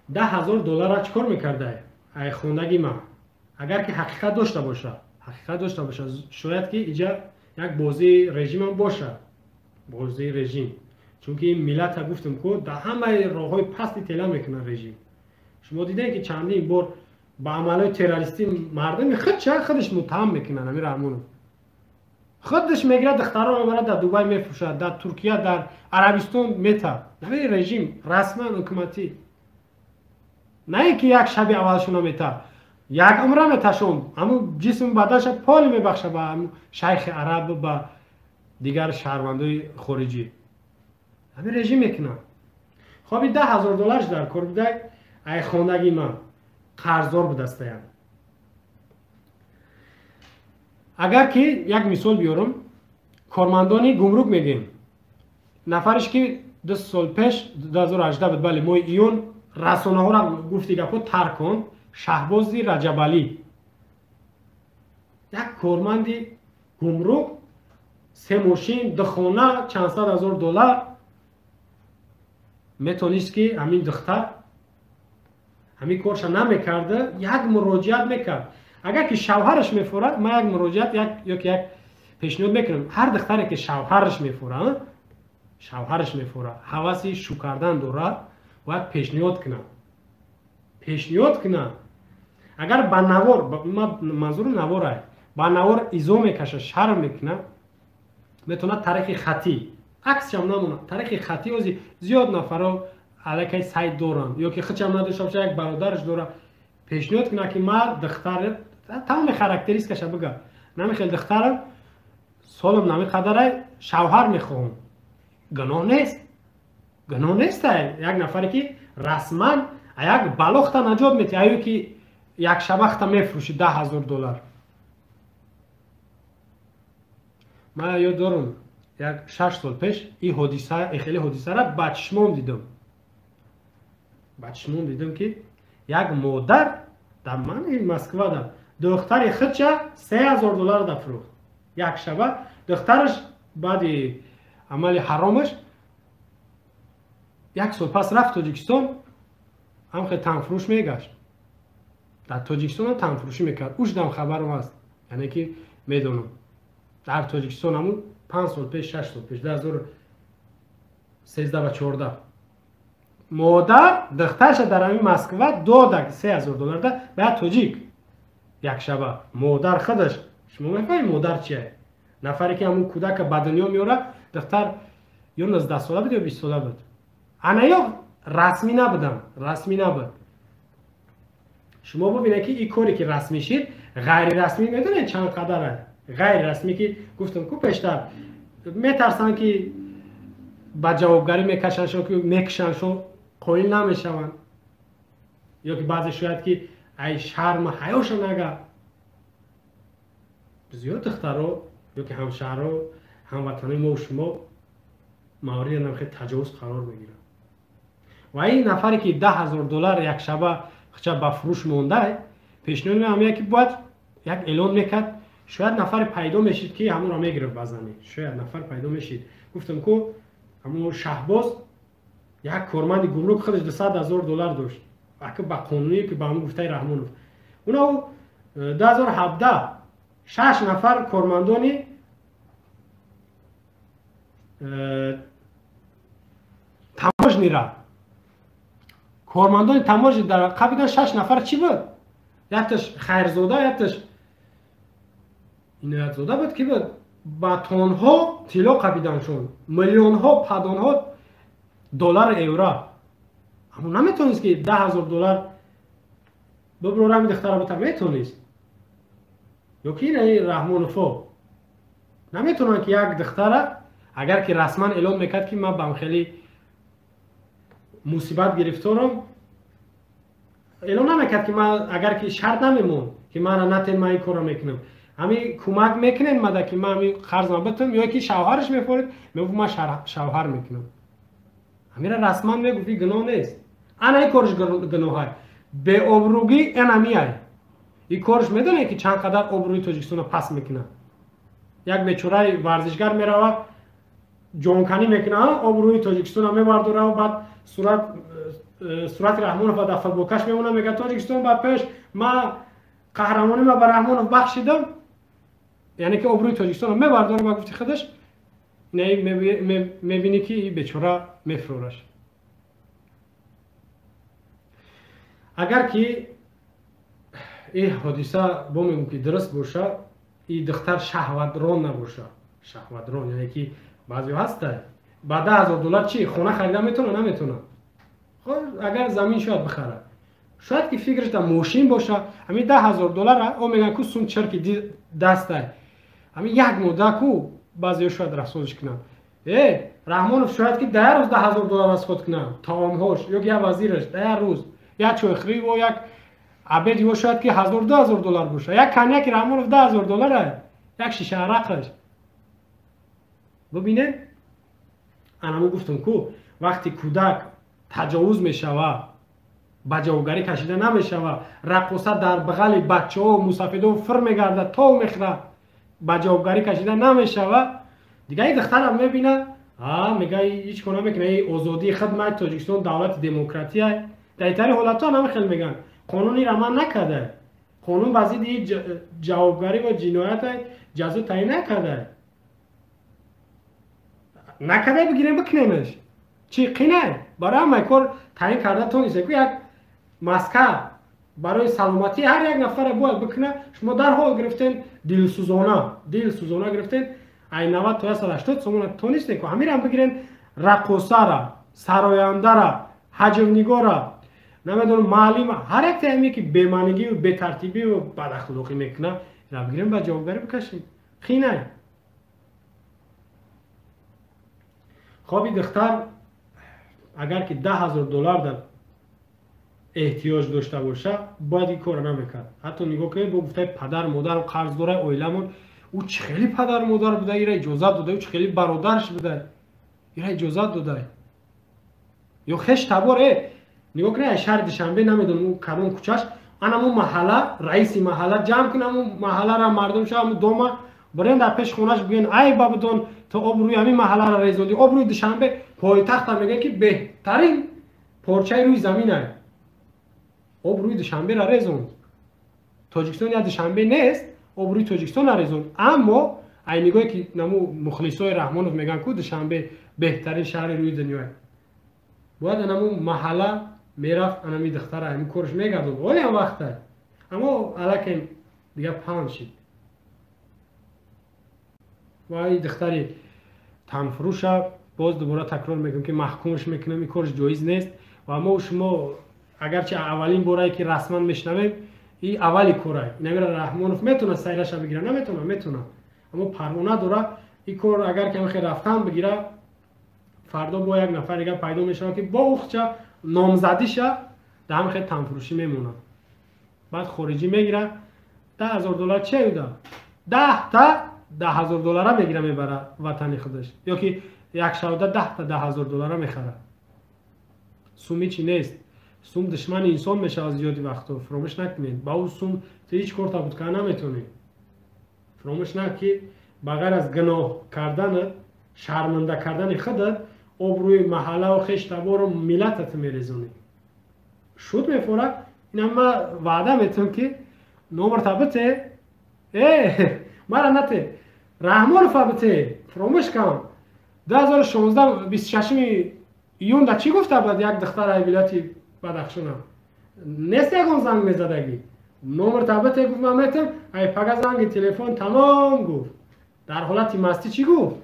10 000 доллара чӣ кор мекардай ай хондаги ман? Агар ки ҳақиқат дошта боша, ҳақиқат дошта боша, шояд ки иҷа як бозии режимам боша, бозии режим. Чунки ин миллата, гуфтам ку, дар ҳамаи роҳҳои пасти тела мекунад режим. Шумо дидем, ки чандин бор ба амалҳои террористӣ мардуми худша худаш муттаҳам мекунанд. Ами Раҳмонов худаш мегирад, духтаро мебарад, дар Дубай мефурӯшад, дар Туркия, дар Арабистон мета. Ҳамин режим расман ҳукуматӣ, на ин ки як шаби аввалшона мета, як умра меташон. Ҳамун ҷисми баданша поли мебахша ба шайхи араб, ба дигар шаҳрвандои хориҷӣ. Ҳамин режим мекунад. Хоб, и 10 000 долларш дар кор будай, ай хондаги ман қарздор будастаям. Агар ки як мисол биёрам, кормандони гумрук мегӯем, нафареш ки 2 сол пеш, 2018 буд, бале, моҳи июн расонаҳоро, гуфти гапҳо, тарк кун, Шаҳбози Раҷабалӣ, як корманди гумрук, се мошин, ду хона, чанд сад ҳазор доллар. Метонист, ки ҳамин духтар ҳамин корша намекарда, як муроҷиат мекард. Агар ки шавҳараш мефурад, ман як муроҷиат ёки як пешниҳод мекунам: ҳар духтаре ки шавҳараш мефурад, шавҳараш мефурад, ҳаваси шу кардан дорад, бояд пешниҳод кунад, пешниҳод кунад. Агар ба навор, манзуру наворай, ба навор изо мекашад, шарм мекунад, метавонад тариқи хатӣ, аксшам намонад, тариқи хатӣ. Ози зиёд нафаро аллакай сайт доранд, ё ки худшам надошта боша, як бародараш дорад, пешниҳод кунад, ки ман духтар, тамоми характеристикаша бига, намихел духтарам, солам намиқадарай, шавҳар мехоҳам. Гуноҳ нест, гуноҳ нестай. Як нафаре ки расман як балохта наҷот метиҳ, аю ки як шабахта мефурӯши 10 000 доллар. Ман ёд дорам, як 6 сол пеш ин ҳодиса, хеле ҳодисара ба чишмом дидам, ба чишмом дидам, ки як модар дар мани Москвада духтари худша 3000 доллар да фурӯхт як шаба. Духтараш баъди амали ҳаромаш як сол пас рафт Тоҷикистон, ҳам хел танфурӯш мегашт, дар Тоҷикистон ҳам танфурӯшӣ мекард. Ушдам хабарам ҳаст, яъне ки медонам, дар Тоҷикистон ҳамун 5 сол пеш, 6 сол пеш, 2013 ва 14, модар духтарша дар ҳамин Москва дода 3000 долларда ба як тоҷик якшаба. Модар худаш, шумо мефаҳмед, модар чия? Нафаре ки ҳамун кӯдака ба дунё меорад. Духтар ё 19сола буд, ё 20сола буд. Ана ё расмӣ набудам, расмӣ набуд. Шумо бубинед, ки ин коре ки расмӣ шид, ғайрирасмӣ медонед чанд қадара? Ғайрирасмӣ ки гуфтам ку пештар, метарсанд, ки ба ҷавобгарӣ мекашандшо, ки мекушандшо, қоил намешаванд. Ё ки баъзе шояд ки ай шарма ҳаёша нага. Зиёд духтаро ё ки ҳамшаҳрро, ҳамватанои мо шумо мавриди намхе таҷовуз қарор мегиранд. Ва ин нафаре ки 10 000 доллар якшаба хча ба фурӯш мондай, пешниҳод меамея, ки бояд як эълон мекард, шояд нафаре пайдо мешид, ки ҳамонро мегирифт ба занӣ. Шояд нафар пайдо мешид. Гуфтам ку, ҳамон Шаҳбоз, як корманди гумрук, худаш 200 000 доллар дошт, ака, ба қонуние ки ба ҳамон гуфтаи Раҳмонов. Уна 2017 шаш нафар кормандони таможнира, кормандони таможни дар қабидан шаш нафар. Чӣ буд? Якташ Хайрзода, якташ Иноятзода буд, ки буд, ба тонҳо тилло қабиданшон, миллионҳо падонҳо доллару евро. Аммо наметавонист, ки 10 000 доллар биброрами духтара бута, метавонист? Ё ки ин Раҳмоновҳо наметавонанд, ки як духтара, агар ки расман эълон мекард, ки ман ба хеле мусибат гирифторам, эълон намекард, ки ман, агар ки шарт намемонд, ки мана натен, ман ин корро мекунам, ҳами кӯмак мекунед мада, ки ман ҳами қарзма битам, ё ки шавҳараш мефорид, мегуфт, ман шавҳар мекунам. Ҳамира расман мегуфт, гуноҳ нест. Ана ин корш гуноҳай, беобрӯгӣ энамиай. Ин корш медонед, ки чанд қадар обрӯи Тоҷикистонро паст мекунад? Як бечораи варзишгар меравад, ҷонканӣ мекунад, обрӯи Тоҷикистонро мебардорад, баъд сурат. сурати Раҳмонов дар футболкаш мемонад, мегӯяд Тоҷикистон ба пеш, ма қаҳрамонӣ ма ба Раҳмонов бахшидам, яъне ки обрӯи Тоҷикистонро мебардорам ба гуфти худаш. Мебинӣ ки бечора мефурораш. Агар ки ин ҳодиса бо мегӯм ки дуруст боша, ин духтар шаҳватрон набоша, шаҳватрон яъне ки баъзеҳо ҳаста ба $10,000 чи хона харида метавона, наметавона. Агар замин шояд бихарад, шояд ки фикраш дар мошин боша. Ҳамин $10,000 о мегӯянд ку сум чирки дастай, ҳамин як мода ку баъзеҳо шояд расходиш кунанд. Раҳмонов шояд ки дар як рӯз $10,000 расход кунанд, таомҳош ё ки як вазираш дар як рӯз як чойхӯрӣ во як обеди во шояд ки $1,000-2,000 боша. Як коньяки Раҳмонов $10,000, як шиша арақаш. Бубинед, анамо гуфтам ку вақти кӯдак таҷовуз мешава, ба ҷавобгарӣ кашида намешава, раққоса дар бағали бачаҳо мусафедо фир мегардад, тов мехӯрад, ба ҷавобгарӣ кашида намешава. Дига ин духтарам мебина, мега ҳеҷ кор намекуна, ин озодии хидмат, Тоҷикистон давлати демократия. Дар итари ҳолатҳо намехел мегӯянд қонун инро ман накарда, қонун ба зидди ҷавобгарӣ ва ҷиноят ҷазо таъин накарда. Накарда бигирем бикунемш. Чӣ қинай? Барои ҳамаи кор таъин карда тонисте ку як маска барои саломатии ҳар як нафаре бояд бикуна. Шумо дарҳол гирифтен дилсӯзона, дилсӯзона гирифтен ай 90 то 180 сомона тонисте ку ҳамирам бигирен раққосара, сарояндара, ҳаҷвнигора, намедонам муаллима, ҳар як таъме ки бемаънигию бетартибию бадахлоқӣ мекуна, ира бигирем ба ҷавобгарӣ бикашем. Қинай. Хоби духтар агар ки $10,000 дар эҳтиёҷ дошта боша, бояд ин корро намекард. Ҳатто нигоҳ кунед, бо гуфтаи падар модарам қарз дора оиламон, ӯ чӣ хеле падар модар буда, ира иҷозат дода, ӯ чӣ хеле бародарш буда, ира иҷозат дода. Ё хеш табор, нигоҳ кунед, ай шаҳри Душанбе намедонам ӯ кадом кӯчаш, анаму маҳалла, раиси маҳалла ҷамъ кун, аму маҳаллара мардум ша, аму дома бирен дар пеши хонаш бигӯен ай бабудон, то обрӯи ҳамин маҳалларо резондӣ, обрӯи Душанбе пойтахта мегӯянд ки беҳтарин порчаи рӯи замин ай. Обрӯи Душанберо резонд. Тоҷикистон я Душанбе нест, обрӯи Тоҷикистонро резонд. Аммо ай нигоҳе ки наму мухлисои Раҳмонов мегӯянд ку Душанбе беҳтарин шаҳри рӯи дунёе, бояд анаму маҳалла мерафт, анами духтара ҳамин корш мегардонд. Олиам вақта. Аммо аллакай дига паҳн шид. Ва ин духтари танфурӯша боз дубора такрор мекунем ки маҳкумш мекунем, ин корш ҷоиз нест. Ва мо шумо агарчи аввалин борае ки расман мешнавем, ин аввали корай. Инамира Раҳмонов метавона сайраша бигира, наметавона, метавона, аммо парво надора. Ин кор агар ки ҳамихел рафтан бигира, фардо бо як нафар дига пайдо мешавад ки бо ухча номзадиша дар ҳамихел танфурӯшӣ мемонад. Баъд хориҷӣ мегира, $10,000 чия юда? 10 та $10,000 мегира, мебара ватани худаш, ё ки як шавда 10 та $10,000 мехара. Суми чӣ нест, сум душмани инсон мешавад зиёди вақтҳо, фуромӯш накунед. Ба ӯ сум ту ҳеҷ кор табуд карда наметавонӣ. Фуромӯш нак ки ба ғайр аз гуноҳ карданат, шарманда кардани худат, обрӯи маҳаллаву хештабору миллатат мерезонӣ. Шуд мефорад. Инам ма ваъда метавам ки номерта бите, мара нате, Раҳмонова бите, фуромӯш кам. 2016 26 июн да чӣ гуфта буд як духтар ай вилояти Бадахшона? Нест ягон занг мезадагӣ. Номерта бите гуфт, ман метам, ай пага занги телефон тамом гуфт. Дар ҳолати мастӣ чӣ гуфт?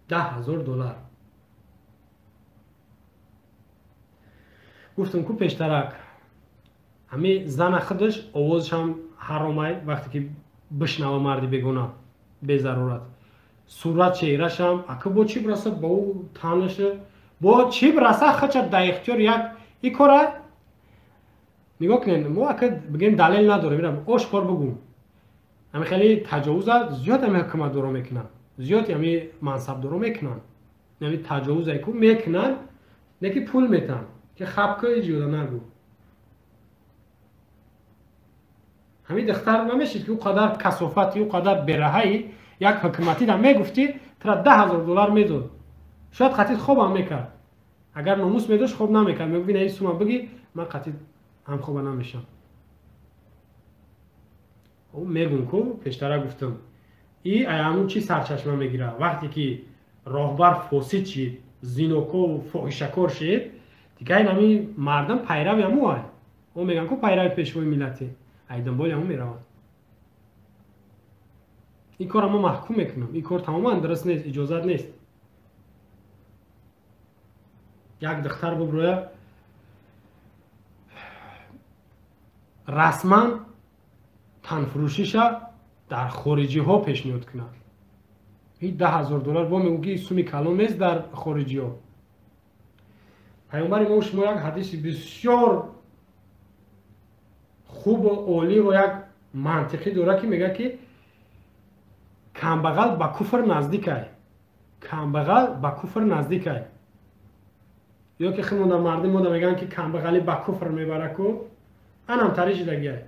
$10,000. Гуфтам ку пештарак ҳами зана худаш овозашам ҳаромай вақте ки бишнава марди бегуна безарурат. Сурат чеҳрашам ака бо чӣ бирасад ба ӯ танаша, бо чӣ бираса хача дар ихтиёр як и кора. Нигоҳ кунед, мо ака бигем далел надорем, ира ошкор бугум. Ҳами хеле таҷовуза зиёд ҳами ҳукуматдоро мекунанд, зиёд ҳами мансабдоро мекунанд. Ҳами таҷовузае ку мекунанд, не ки пул метаҳанд, ки хабка иҷода нагӯ. Ҳамин духтар намешид ки ӯ қадар касофати, ӯ қадар бераҳаи як ҳукуматида мегуфтӣ, тра $10,000 медод. Шояд қатид хобам мекард. Агар номус медошт, хоб намекард. Мегуфт: ин сума бигӣ, ман қатид ҳамхоба намешам. Мегум ку, пештара гуфтам, и ҳамун чи сарчашма мегирад? Вақте ки роҳбар фосид шид, зинокову фоҳишакор шид, дигар ин ҳами мардам пайрави ҳаму ай. О, мегӯянд ку, пайрави пешвои миллате, ай дунболи ҳаму мераванд. Ин корро мо маҳкум мекунам. Ин кор тамоман дуруст нест, иҷозат нест. Як духтар буброя, расман танфурӯшиша дар хориҷиҳо пешниҳод кунад. И 10 000 доллар бо мегӯ, ки суми калон нест дар хориҷиҳо. Паёмбари мо шумо як ҳадиси бисёр хубу олӣ ва як мантиқӣ дорад, ки мегӯяд, ки камбағал ба куфр наздикай, камбағал ба куфр наздикай. Ё ки химода мардум мода мегӯянд, ки камбағалӣ ба куфр мебара ку, анам тари шидагиай.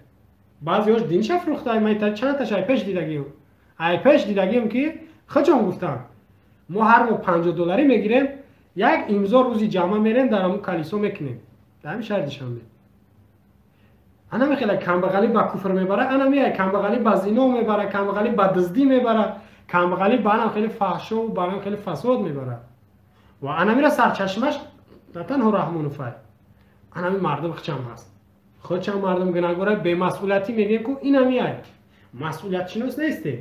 Баъзеҳош динша фурӯхтай. Ман чандташ ай пеш дидагиам, ай пеш дидагиам, ки худшон гуфтанд: мо ҳар моҳ 50 долларӣ мегирем, як имзо рӯзи ҷамъа мерем, дар ҳамун калисо мекунем, дар ҳамин шаҳри Душанбе. Ана мехела камбағалӣ ба куфр мебара, ана меяй камбағалӣ ба зино мебара, камбағалӣ ба дуздӣ мебара, камбағалӣ ба анам хеле фаҳшову ба анам хеле фасод мебара. Ва анамира сарчашмаш на танҳо Раҳмоновай, анами мардум хичам ҳаст, худчам мардум гунаҳгора. Бемасъулиятӣ мегӯем ку, инамияй, масъулиятшинос нестем,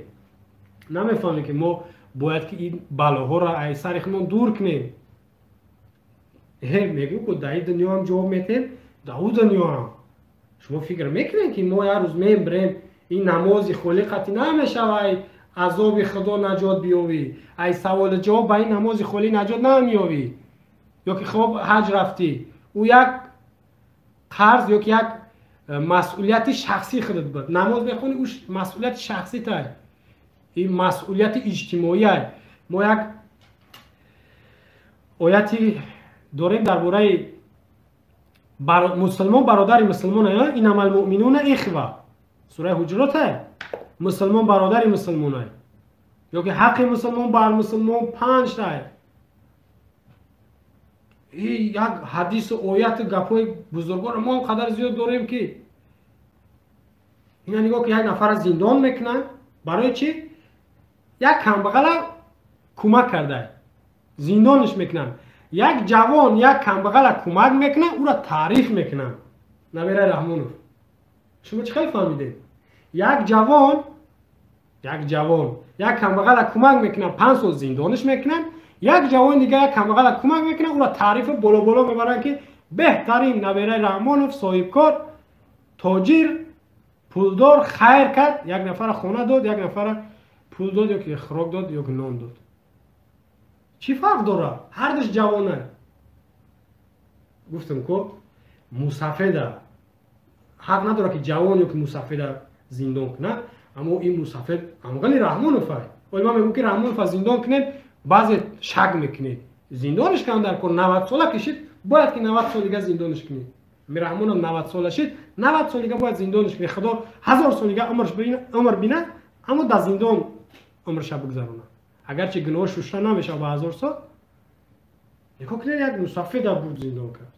намефаҳмем, ки мо бояд ки ин балоҳоро ай сари худмон дур кунем. Мегӯм ку, дар ин дунёам ҷавоб метем, дар ӯ дунёам. Шумо фикр мекунед, ки мо як рӯз мебирем, ин намози холӣ қатъӣ намешава, ай азоби Худо наҷот биёвӣ, ай саволи ҷавоб ба ин намози холӣ наҷот намеёвӣ. Ё ки хоб, ҳаҷ рафтӣ, ӯ як қарз ё ки як масъулияти шахсии худат буд. Намоз мехонӣ, ӯ масъулияти шахситай, ин масъулияти иҷтимоиай. Мо як ояти дорем дар бораи мусулмон бародари мусулмон: иннама алмуъминуна ихва. Сураи Ҳуҷуротай. Мусулмон бародари мусулмонай, ё ки ҳаққи мусулмон бар мусулмон панҷтай. Як ҳадису ояту гапҳои бузургоро мо он қадар зиёд дорем, ки ина нигоҳ, ки як нафара зиндон мекунанд. Барои чӣ? Як камбағала кӯмак карда, зиндониш мекунанд. Як ҷавон як камбағала кӯмак мекунад, ӯро таъриф мекунанд: набираи Раҳмонов. Шумо чӣ хел фаҳмидед? Як ҷавон як камбағала кӯмак мекунад, 5 сол зиндониш мекунанд. Як ҷавони дигар як камбағала кӯмак мекунад, ӯро таърифу боло боло мебаранд, ки беҳтарин набираи Раҳмонов, соҳибкор, тоҷир, пулдор, хайр кард, як нафара хона дод, як нафара пул дод, ё ки хӯрок дод, ё ки нон дод. Чӣ фарқ дорад? Ҳардуш ҷавона. Гуфтам ку, мусафеда ҳақ надорад, ки ҷавон ё ки мусафеда зиндон кунад. Аммо ин мусафед амғали Раҳмоновай. Оли ман мегӯм, ки Раҳмонова зиндон кунед, баъзе шак мекунед. Зиндониш кунанд дар кор, 90 сола кишид, бояд ки 90 сол дига зиндониш кунед. Раҳмонов 90 сола шид, 90 сол дига бояд зиндониш кунед. Худо 1000 сол дига умр бинад, аммо дар зиндон умрша бигзаронад, агарчи гуноҳ шушта намешавад ба 1000 сол. Нигоҳ кунед, як мусафеда бурд, зиндон кард.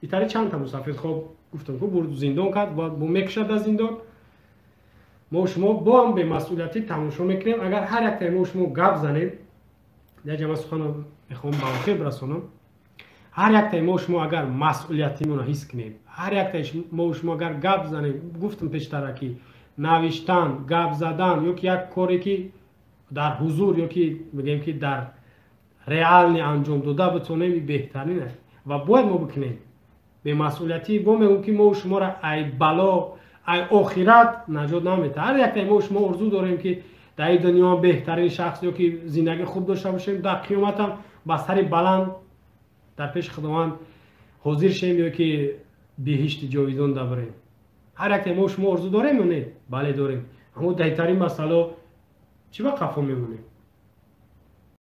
Итари чандта мусафед, хоб, гуфтам ку, бурд, зиндон кард, бо мекушад дар зиндон. Мо шумо бо ҳам бемасъулиятӣ тамошо мекунем. Агар ҳар яктаи мо шумо гап занем, як ҷама сухано мехоҳам ба охир бирасонам. Ҳар яктаи мо шумо агар масъулиятимонро ҳис кунем, ҳар яктаи мо шумо агар гап занем, гуфтам пештара, ки навиштан, гап задан ё ки як коре, ки дар ҳузур ё ки мегӯем, ки дар реально анҷом дода битонем, беҳтарин аст ва бояд мо бикунем. Бемасъулиятӣ бо мегӯм, ки мо шуморо ай бало, ай охират наҷот наметаҳад. Ҳар яктаи мо шумо орзу дорем, ки дар ин дунё беҳтарин шахс ё ки зиндагӣ хуб дошта бошем, дар қиёматам ба сари баланд дар пеши Худованд ҳозир шем ё ки биҳишти ҷовидон дабарем. Ҳар яктаи мо шумо орзу дорем ё не? Бале, дорем. Аммо даҳитарин масъало чӣ ба қафо мемонем?